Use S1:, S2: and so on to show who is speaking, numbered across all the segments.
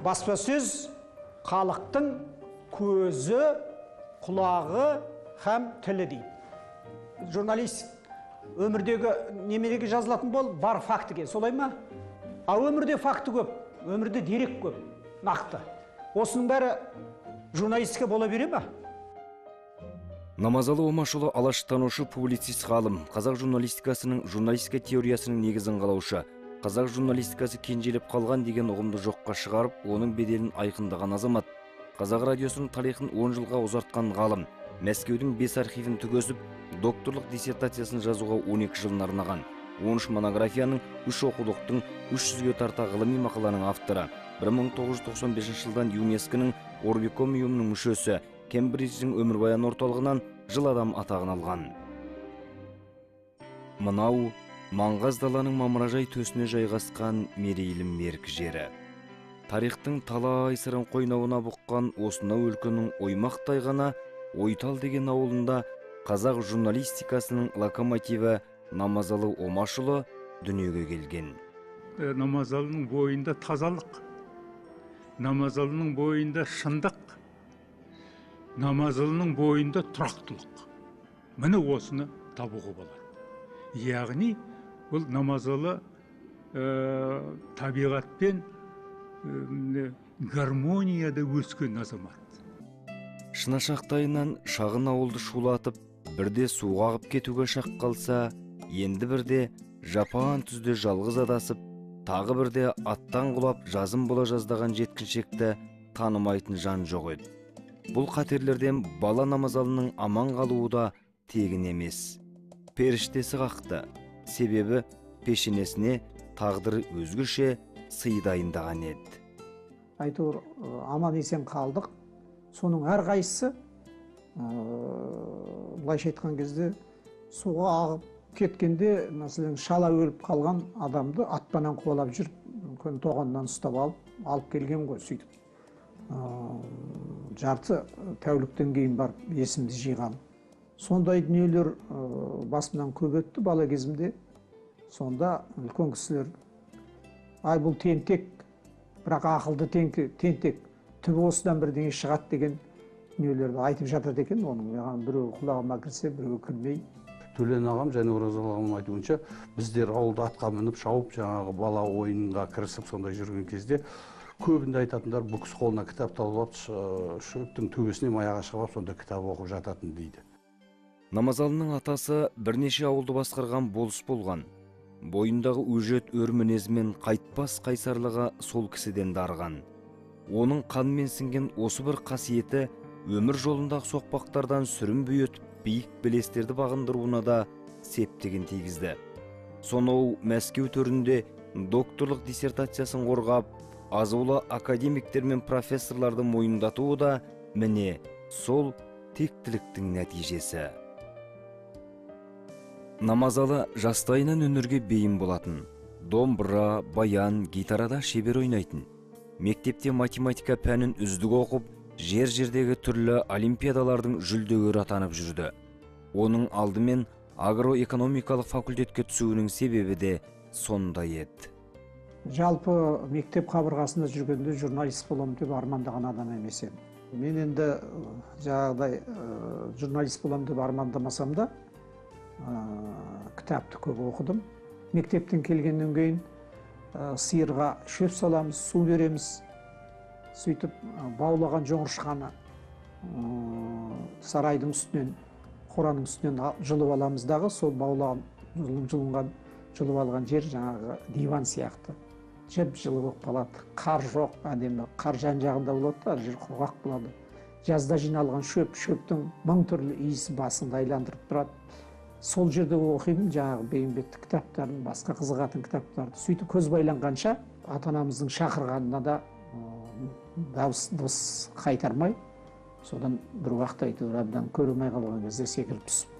S1: Баспасөз халықтың көзі, құлағы һәм тілі дейді. Журналист өмірдегі немереге жазылатын бол бар фактіге, солай ма? А өмірде факті көп, өмірде дерек көп, нақты. Осының бәрі журналистика бола бере ма?
S2: Намазалы Омашұлы алаштанушы, публицист ғалым, қазақ журналистикасының журналистика теориясының негізін қалаушы, қазақ журналистикасы кенжелеп қалған деген ұғымды жоққа шығарып, оның беделін айқындаған азамат, қазақ радиосының тарихын 10 жылға ұзартқан ғалым, Мәскеудің 5 архивін түгесіп, докторлық диссертациясын жазуға 12 жылын арнаған, 13 монографияның, 3 оқулықтың, 300-ге тарта ғылыми мақаланың авторы. 1995 жылдан ЮНЕСКО-ның Орбиком ұйымының мүшесі, Кембридждің өмірбаян орталығынан жыл адам атағын алған. Мынау маңғаз даланың мамыражай төсіне жайғасқан мерейлі меркі жері. Тарихтың талай сырын қойнауына бұққан осынау өлкенің оймақтай ғана Ойтал деген ауылында қазақ журналистикасының локомотиві Намазалы Омашұлы дүниеге келген.
S3: Намазалының бойында тазалық, Намазалының бойында шындық, Намазалының бойында тұрақтылық. Міне осыны табуға болады. Яғни бұл Намазалы табиғатпен гармонияда өскен азамат.
S2: Шынашақтайынан шағын ауылды шулатып, бірде суға ағып кетуге шақ қалса, енді бірде жапан түзде жалғыз адасып, тағы бірде аттан құлап жазым бола жаздаған жеткіншекті танымайтын жан жоқ еді. Бұл қатерлерден бала Намазалының аман қалуы да тегін емес. Періштесі қақты, себебі пешенесіне тағдыр өзгеше сый дайындаған еді.
S1: Әйтеуір аман есен қалдық. Соның әрқайсысы, былайша айтқан кезде, суға ағып кеткенде, мәселен, шала өліп қалған адамды атпанан қуалап жүріп, үлкен тоғаннан ұстап алып келген ғой сөйтіп. Жарты тәуліктен кейін барып есімді жиған. Сондай дүниелер басымнан көп өтті бала кезімде. Сонда үлкен кісілер, ай бұл тентек, бірақ ақылды тентек, түбі осыдан бірдеңе шығады деген дүниелерді айтып жатады екен. Оның маған біреу құлағыма кірсе, біреу кірмей.
S4: Төлен ағам және Оразалы ағамның айтуынша, біздер ауылда атқа мініп, шауып, жаңағы бала ойынға кірісіп сондай жүрген кезде көбінде айтатындар, бұл кісі қолына кітап тауып алып, шөптің төбесіне маяға шығып алып, сонда кітап оқып жататын дейді.
S2: Намазалының атасы бірнеше ауылды басқарған болыс болған. Бойындағы өжет өр мінезімен қайтпас қайсарлығы сол кісіден дарыған. Оның қанмен сіңген осы бір қасиеті өмір жолындағы соқпақтардан сүрінбей өтіп, биік белестерді бағындыруына да септігін тигізді. Сонау Мәскеу төрінде докторлық диссертациясын қорғап, азулы академиктер мен профессорларды мойындатуы да міне сол тектіліктің нәтижесі. Намазалы жастайынан өнерге бейім болатын. Домбыра, баян, гитарада шебер ойнайтын. Мектепте математика пәнін үздік оқып, жер-жердегі түрлі олимпиадалардың жүлдегері атанып жүрді. Оның алдымен агроэкономикалық факультетке түсуінің себебі де сондай еді.
S1: Жалпы мектеп қабырғасында жүргенде журналист боламын деп армандаған адам емес едім. Мен енді жаңағыдай журналист боламын деп армандамасам да, кітапты көп оқыдым. Мектептен келгеннен кейін сиырға шөп саламыз, су береміз. Сөйтіп баулаған жоңышқаны сарайдың үстінен, қораның үстінен жұлып аламыз дағы, сол баулаған, жұлынған, жұлып алған жер жаңағы диван сияқты. Жып-жылы болып қалады. Қар жоқ, әдемі. Қар жан-жағында болады да, жер құрғақ болады. Жазда жиналған шөп, шөптің мың түрлі иісі басыңды айландырып тұрады. Сол жерде оқимын жаңағы Бейімбеттің кітаптарын, басқа қызығатын кітаптарды. Сөйтіп көз байланғанша ата-анамыздың шақырғанына да дауыс дыбыс қайтармай, содан бір уақыт әйтеуір әбден көре алмай қалған кезде секіріп түсіп,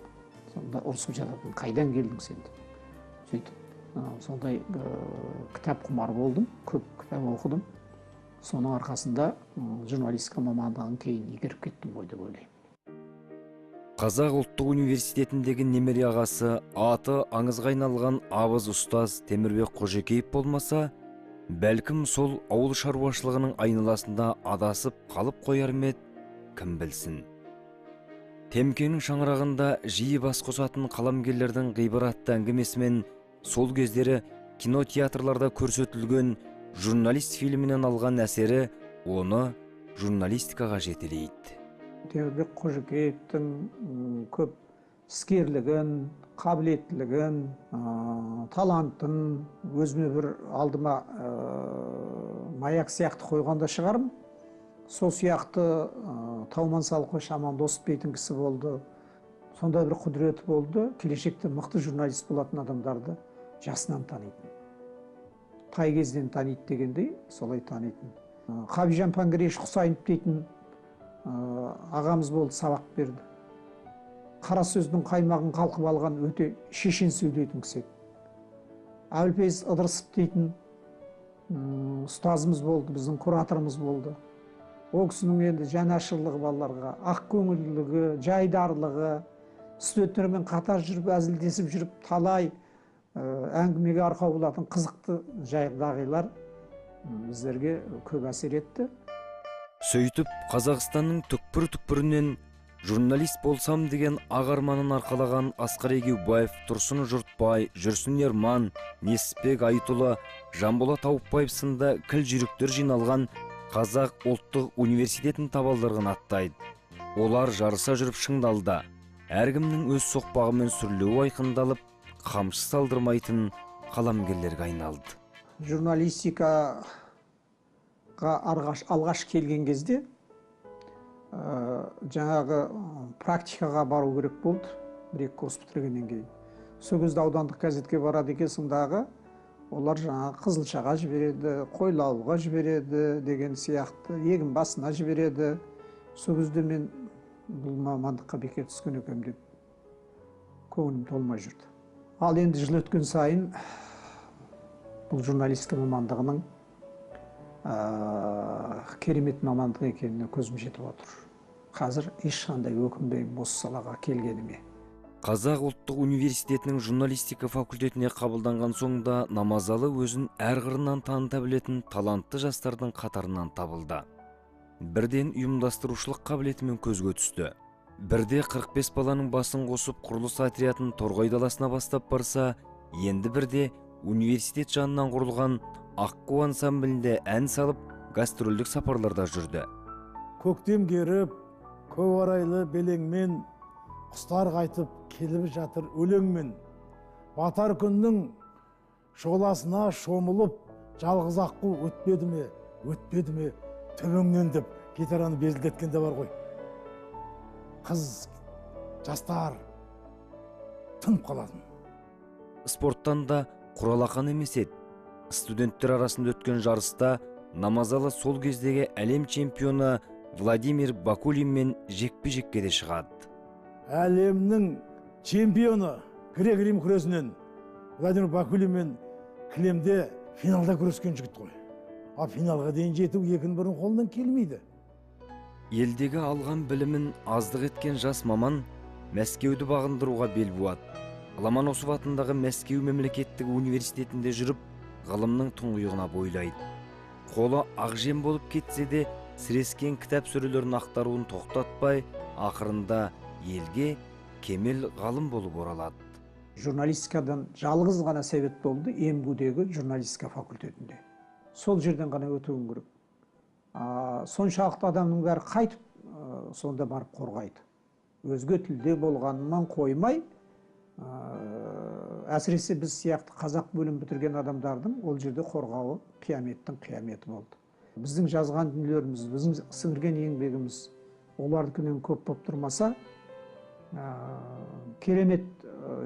S1: сонда ұрысып жататын, қайдан келдің сен деп. Сөйтіп сондай кітап құмар болдым, көп кітап оқыдым. Соның арқасында журналистика мамандығын кейін игеріп кеттім ғой деп ойлаймын.
S2: Қазақ ұлттық университетіндегі немере ағасы, аты аңызға айналған абыз ұстаз Темірбек Қожекеев болмаса, Бәлкім сол ауыл шаруашылығының айналасында адасып қалып қояр ма еді, кім білсін. Темкенің шаңырағында жиі бас қосатын қаламгерлердің ғибратты әңгімесімен сол кездері кинотеатрларда көрсетілген журналист фильмінен алған әсері оны журналистикаға жетелейді.
S1: Темірбек Қожекеевтің көп іскерлігін, қабілеттілігін, талантын өзіме бір алдыма маяк сияқты қойғанда шығармын. Сол сияқты Тауман Салқош Амандосов дейтін кісі болды. Сондай бір құдіреті болды. Келешекте мықты журналист болатын адамдарды жасынан танитын. Тай кезінен таниды дегендей, солай танитын. Қабижан Пангреевич Құсайынов дейтін ағамыз болды, сабақ берді. Қара сөздің қаймағын қалқып алған өте шешен сөйлейтін кісі еді. Әбілпейіз Ыдырысов дейтін ұстазымыз болды, біздің кураторымыз болды. Ол кісінің енді жанашырлығы балаларға, ақ көңілділігі, жайдарлығы, студенттермен қатар жүріп, әзілдесіп жүріп, талай әңгімеге арқау болатын қызықты жайдағилар біздерге көп әсер етті.
S2: Сөйтіп, Қазақстанның түкпір-түкпірінен журналист болсам деген ақ арманын арқалаған Асқар Егеубаев, Тұрсын Жұртбай, Жүрсін Ерман, Несіпбек Айтұлы, Жанболат Ауыпбаев сынды кіл жүйріктер жиналған Қазақ ұлттық университетін табалдырығын аттайды. Олар жарыса жүріп шыңдалды. Әркімнің өз соқпағымен сүрлеуі айқындалып, қамшы салдырмайтын қаламгерлерге айналды.
S1: Журналистикаға алғаш келген кезде жаңағы практикаға бару керек болды, бір-екі курс бітіргеннен кейін. Сол кезде аудандық газетке барады екенсің дағы, олар жаңағы Қызылшаға жібереді, Қойлауға жібереді деген сияқты, егін басына жібереді. Сол кезде мен бұл мамандыққа бекер түскен екенмін деп көңілім толмай жүрді. Ал енді жыл өткен сайын бұл журналистика мамандығының керемет мамандық екеніне көзім жетіп отыр. Қазір ешқандай өкінбеймін осы салаға келгеніме.
S2: Қазақ ұлттық университетінің журналистика факультетіне қабылданған соң да Намазалы өзін әр қырынан таныта білетін талантты жастардың қатарынан табылды. Бірден ұйымдастырушылық қабілетімен көзге түсті. Бірде 45 баланың басын қосып құрылыс отрядын Торғай даласына бастап барса, енді бірде университет жанынан құрылған Аққу ансамблінде ән салып, гастрольдік сапарларда жүрді.
S5: Көктем керіп, көк арайлы белеңмен, құстар қайтып келіп жатыр өлеңмен. Батар күннің шоласына шомылып, жалғыз аққу өтпеді ме, өтпеді ме төбеңнен деп гитараны безілдеткен де бар ғой. Қыз, жастар тынып қалатын.
S2: Спорттан да құралақан емес еді. Студенттер арасында өткен жарыста Намазалы сол кездегі әлем чемпионы Владимир Бакулинмен жекпе-жекке де шығады.
S5: Әлемнің чемпионы грек-рим күресінен Владимир Бакулинмен кілемде финалда күрескен жігіт қой. Ал финалға дейін жету екінің бірінің қолынан келмейді.
S2: Елдегі алған білімін аздық еткен жас маман Мәскеуді бағындыруға бел буады. Ломоносов атындағы Мәскеу мемлекеттік университетінде жүріп, ғылымның тұңғиығына бойлайды. Қолы ақжем болып кетсе де, сірескен кітап сөрелерін ақтаруын тоқтатпай, ақырында елге кемел ғалым болып оралады.
S1: Журналистикадан жалғыз ғана себеп болды МГУ-дегі журналистика факультетінде. Сол жерден ғана өтуім керек. Соншалықты адамның бәрі қайтып сонда барып қорғайды. Өзге тілде болғанынан қоймай, әсіресе біз сияқты қазақ бөлім бітірген адамдардың ол жерде қорғауы қияметтің қияметі болды. Біздің жазған дүниелеріміз, біздің сіңірген еңбегіміз олардікінен көп болып тұрмаса, керемет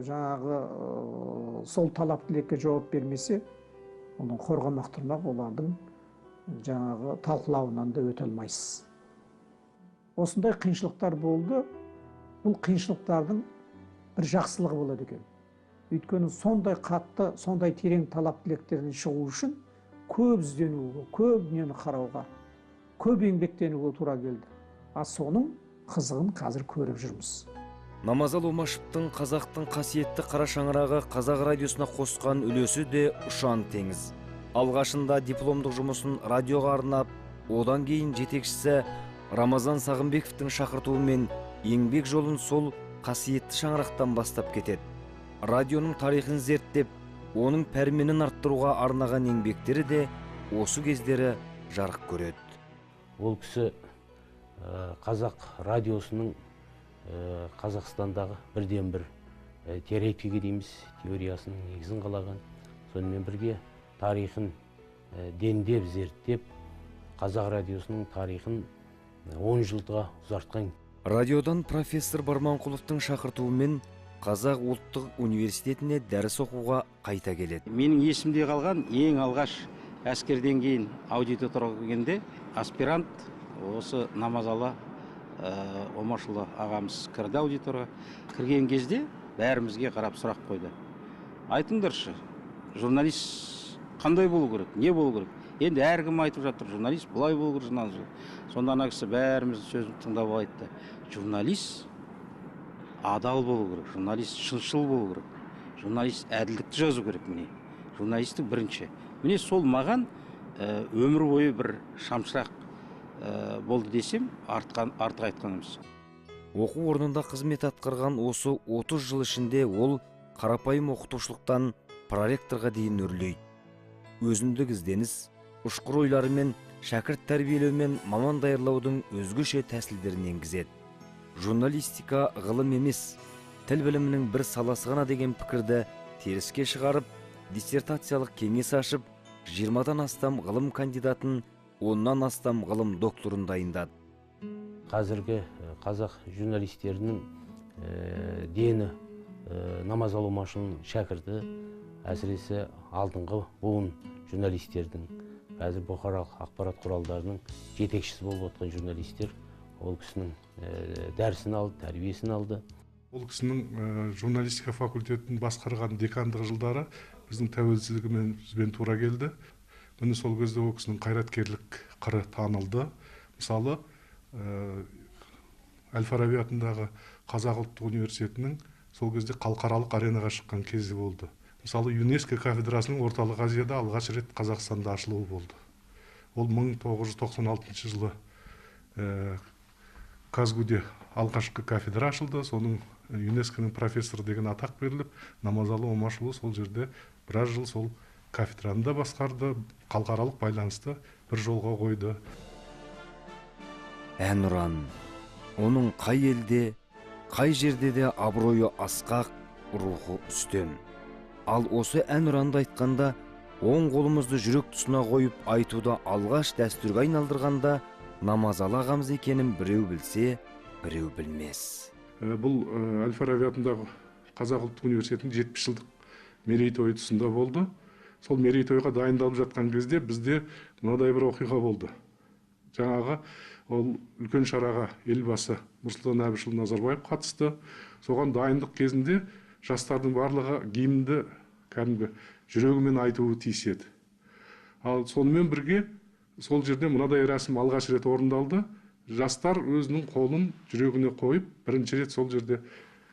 S1: жаңағы сол талап тілекке жауап бермесе, оның қорғамақ тұрмақ олардың жаңағы талқылауынан да өте алмайсыз. Осындай қиыншылықтар болды. Бұл қиыншылықтардың бір жақсылығы болады екен. Өйткені сондай қатты, сондай терең талап тілектерден шығу үшін көп ізденуге, көп дүниені қарауға, көп еңбектенуге тура келді. А соның қызығын қазір көріп жүрміз.
S2: Намазалы Омашевтың қазақтың қасиетті қара шаңырағы Қазақ радиосына қосқан үлесі де ұшан теңіз. Алғашында дипломдық жұмысын радиоға арнап, одан кейін жетекшісі Рамазан Сағынбековтің шақыртуымен еңбек жолын сол қасиетті шаңырақтан бастап кетеді. Радионың тарихын зерттеп, оның пәрменін арттыруға арнаған еңбектері де осы кездері жарық көреді.
S6: Ол кісі қазақ радиосының Қазақстандағы бірден бір теоретигі дейміз, теориясының негізін қалаған. Сонымен бірге тарихын дендеп зерттеп, қазақ радиосының тарихын 10 жылға ұзартқан.
S2: Радиодан профессор Барманқұловтың шақыртуымен Қазақ ұлттық университетіне дәріс оқуға қайта келеді.
S7: Менің есімде қалған ең алғаш әскерден кейін аудиторияға келгенде аспирант осы Намазалы Омашұлы ағамыз кірді аудиторияға. Кірген кезде бәрімізге қарап сұрақ қойды. Айтыңдаршы, журналист қандай болу керек, не болу керек? Енді әркім айтып жатыр, журналист былай болу керек, журналист. Сонда ана кісі бәріміздің сөзін тыңдап айтты. Журналист адал болу керек, журналист шыншыл болу керек, журналист әділдікті жазу керек, міне. Журналистің бірінші. Міне сол маған өмір бойы бір шамшырақ болды десем, артық айтқанымыз.
S2: Оқу орнында қызмет атқарған осы 30 жыл ішінде ол қарапайым оқытушылықтан проректорға дейін өрлейді. Өзіндік ізденіс, ұшқыр ойларымен шәкірт тәрбиелеу мен маман даярлаудың өзгеше тәсілдерін енгізеді. Журналистика ғылым емес, тіл білімінің бір саласы ғана деген пікірді теріске шығарып, диссертациялық кеңес ашып, 20-дан астам ғылым кандидатын, 10-нан астам ғылым докторын дайындады.
S6: Қазіргі қазақ журналистерінің дені Намазалы Омашұлының шәкірті, әсіресе алдыңғы буын журналистердің, қазір бұқаралық ақпарат құралдарының жетекшісі болып отқан журналистер ол кісінің дәрісін алды, тәрбиесін алды.
S8: Ол кісінің журналистика факультетін басқарған декандық жылдары біздің тәуелсіздігімізбен тура келді. Міне сол кезде ол кісінің қайраткерлік қыры танылды. Мысалы, Әл-Фараби атындағы Қазақ ұлттық университетінің сол кезде халықаралық аренаға шыққан кезі болды. Мысалы, ЮНЕСКО кафедрасының Орталық Азияда алғаш рет Қазақстанда ашылуы болды. Ол 1996 жылы КазГУде алғашқы кафедра ашылды. Соның ЮНЕСКОның профессоры деген атақ беріліп, Намазалы Омашұлы сол жерде біраз жыл сол кафедраны да басқарды, халықаралық байланысты бір жолға қойды.
S2: Әнұран, оның қай елде, қай жерде де абыройы асқақ, рухы үстем. Ал осы әнұранды айтқанда, оң қолымызды жүрек тұсына қойып айтуды алғаш дәстүрге айналдырғанда Намазалы ағамыз екенін біреу білсе, біреу білмес.
S8: Бұл Әл-Фараби атындағы Қазақ ұлттық университетінің 70 жылдық мерейтойы тұсында болды. Сол мерейтойға дайындалып жатқан кезде бізде мынадай бір оқиға болды. Жаңағы ол үлкен шараға елбасы Нұрсұлтан Әбішұлы Назарбаев қатысты. Соған дайындық кезінде жастардың барлығы гимнді кәдімгі жүрегімен айтуы тиіс еді. Ал сонымен бірге сол жерде мынадай рәсім алғаш рет орындалды. Жастар өзінің қолын жүрегіне қойып, бірінші рет сол жерде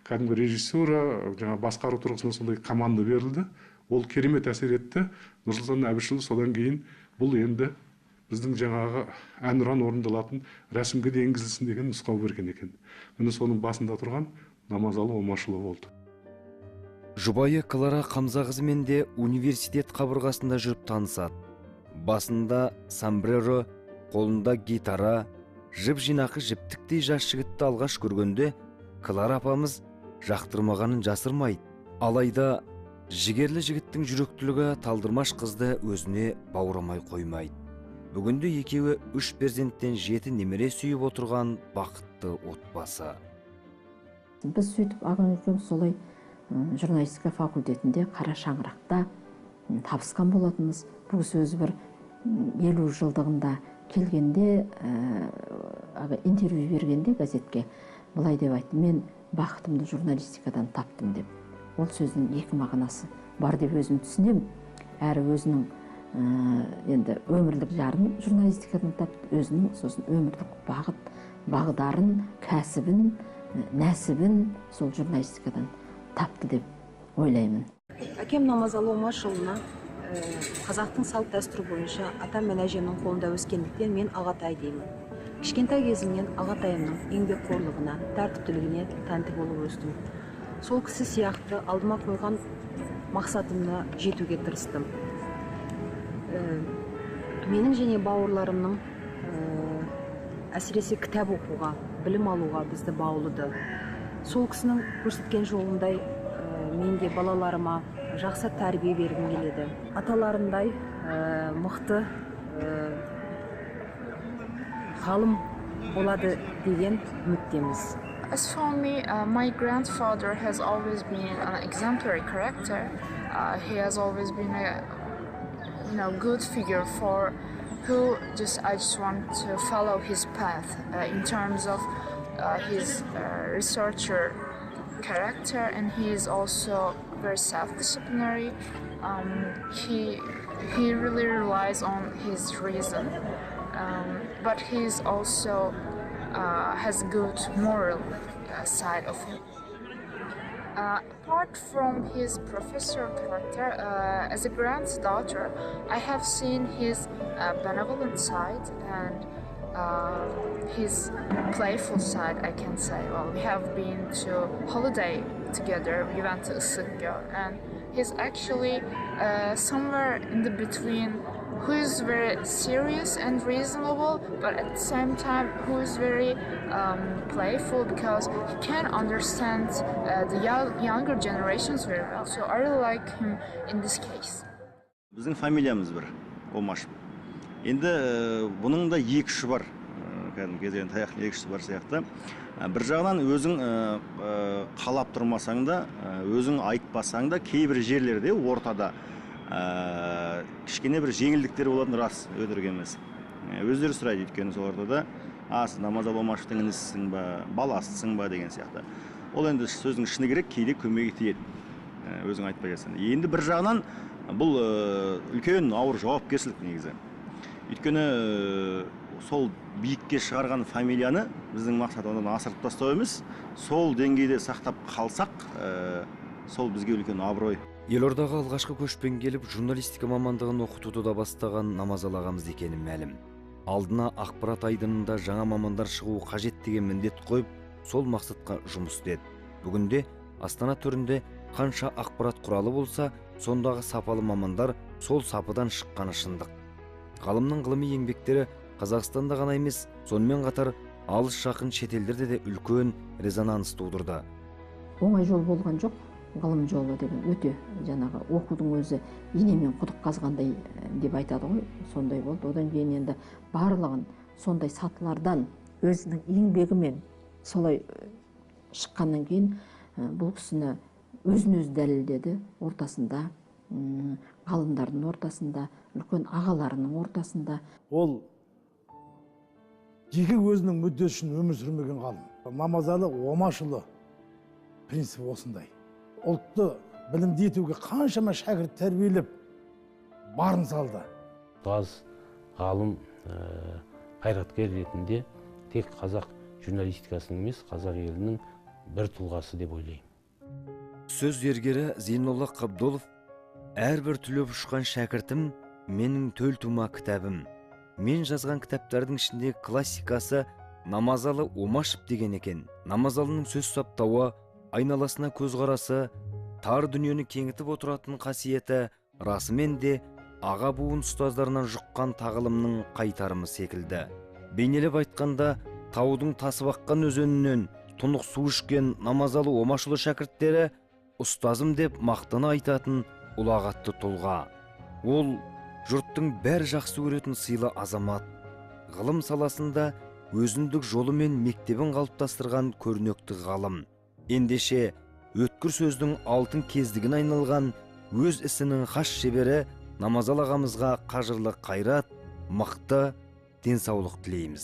S8: кәдімгі режиссура, жаңа басқару тұрғысынан сондай команда берілді. Ол керемет әсер етті. Нұрсұлтан Әбішұлы содан кейін бұл енді біздің жаңағы әнұран орындалатын рәсімге де енгізілсін деген нұсқау берген екен. Міне соның басында тұрған Намазалы Омашұлы болды.
S2: Жұбайы Клара Қамзақызымен де университет қабырғасында жүріп танысады. Басында сомбреро, қолында гитара, жып жинақы жіптіктей жас жігітті алғаш көргенде Клара апамыз жақтырмағанын жасырмайды. Алайда жігерлі жігіттің жүректілігі талдырмаш қызды өзіне баурамай қоймайды. Бүгінде екеуі 3 перзенттен 7 немере сүйіп отырған бақытты отбасы.
S9: Біз сөйтіп ағам екеуміз солай журналистика факультетінде қара шаңырақта табысқан болатынбыз. Бұл кісі өзі бір 50 жылдығында келгенде, интервью бергенде газетке былай деп айтты: мен бақытымды журналистикадан таптым деп. Ол сөздің екі мағынасы бар деп өзім түсінемін. Әрі өзінің енді өмірлік жарын журналистикадан тапты, өзінің сосын өмірлік бағыт, бағдарын, кәсібін, нәсібін сол журналистикадан тапты деп ойлаймын.
S10: Әкем Намазалы Омашұлына Қазақтың салт дәстүрі бойынша атам мен әжемнің қолында өскендіктен мен ағатай деймін. Кішкентай кезімнен ағатайымның еңбекқорлығына, тәртіптілігіне тәнті болып өстім. Сол кісі сияқты алдыма қойған мақсатымна жетуге тырыстым. Менің және бауырларымның әсіресе кітап оқуға, білім алуға бізді баулыды. Сол кісінің көрсеткен жолындай мен де балаларыма жақсы тәрбие бергім келеді. Аталарындай мықты ғалым болады деген үміттеміз.
S11: As for me, my grandfather has always been an exemplary character. He has always been a good figure for who I just want to follow his path in terms of his researcher character, and he is also very self-disciplinary. He really relies on his reason, but he is also has good moral side of him. Apart from his professor character, as a granddaughter, I have seen his benevolent side and his playful side, I can say. Well, we have been to holiday together. We went to Issyk-Kul, and he's actually somewhere in the between, who is very serious and reasonable, but at the same time who is very playful, because he can understand the younger generations very well. So I really like him in this case.
S12: Біздің фамилиямыз бір, Омашев. Енді бұның да екі ұшы бар, кәдімгі кезген таяқтың екі ұшы бар сияқты. Бір жағынан өзің қалап тұрмасаң да, өзің айтпасаң да, кейбір жерлерде ортада кішкене бір жеңілдіктер болатын рас, өтірік емес. Өздері сұрайды, өйткені сол ортада, сіз Намазалы Омашевтың інісісің ба, баласысың ба деген сияқты. Ол енді сөздің шыны керек, кейде көмегі тиеді, өзің айтпай жатсаң. Енді бір жағынан бұл үлкен ауыр жауапкершілік негізі. Өйткені сол биікке шығарған фамилияны біздің мақсат одан асырып тастау емес, сол деңгейде сақтап қалсақ, сол бізге үлкен абырой.
S2: Елордаға алғашқы көшпен келіп, журналистика мамандығын оқытуды да бастаған Намазалы ағамыз екені мәлім. Алдына ақпарат айдынында жаңа мамандар шығуы қажет деген міндет қойып, сол мақсатқа жұмыс істеді. Бүгінде Астана төрінде қанша ақпарат құралы болса, сондағы сапалы мамандар сол сападан шыққаны шындық. Ғалымның ғылыми еңбектері Қазақстанда ғана емес, сонымен қатар алыс жақын шетелдерде де үлкен резонанс тудырды.
S9: Оңай жол болған жоқ. Ғылым жолы деген өте жаңағы оқудың өзі инемен құдық қазғандай деп айтады ғой, сондай болды. Одан кейін енді барлығын сондай сатылардан өзінің еңбегімен солай шыққаннан кейін бұл кісіні өзін өзі дәлелдеді ортасында, ғалымдардың ортасында, үлкен ағаларының ортасында.
S5: Ол жеке өзінің мүддесі үшін өмір сүрмеген ғалым. Намазалы Омашұлы принципі осындай. Ұлтты білімді етуге қаншама шәкірт тәрбиелеп барын салды.
S6: Ұстаз, ғалым, қайраткер ретінде тек қазақ журналистикасының емес, қазақ елінің бір тұлғасы деп ойлаймын.
S2: Сөз зергері Зейнолла Қабдолов: әрбір түлеп ұшқан шәкіртім менің төл тума кітабым. Мен жазған кітаптардың ішінде классикасы Намазалы Омашев деген екен. Намазалының сөз саптауы, айналасына көзқарасы, тар дүниені кеңітіп отыратын қасиеті расымен де аға буын ұстаздарынан жұққан тағылымның қайтарымы секілді. Бейнелеп айтқанда, таудың тасып аққан өзенінен тұнық су ішкен Намазалы Омашұлы шәкірттері ұстазым деп мақтана айтатын ұлағатты тұлға. Ол жұрттың бәрі жақсы көретін сыйлы азамат. Ғылым саласында өзіндік жолымен мектебін қалыптастырған көрнекті ғалым. Ендеше өткір сөздің алтын кездігін айналған өз ісінің хас шебері Намазалы ағамызға қажырлы қайрат, мықты денсаулық тілейміз.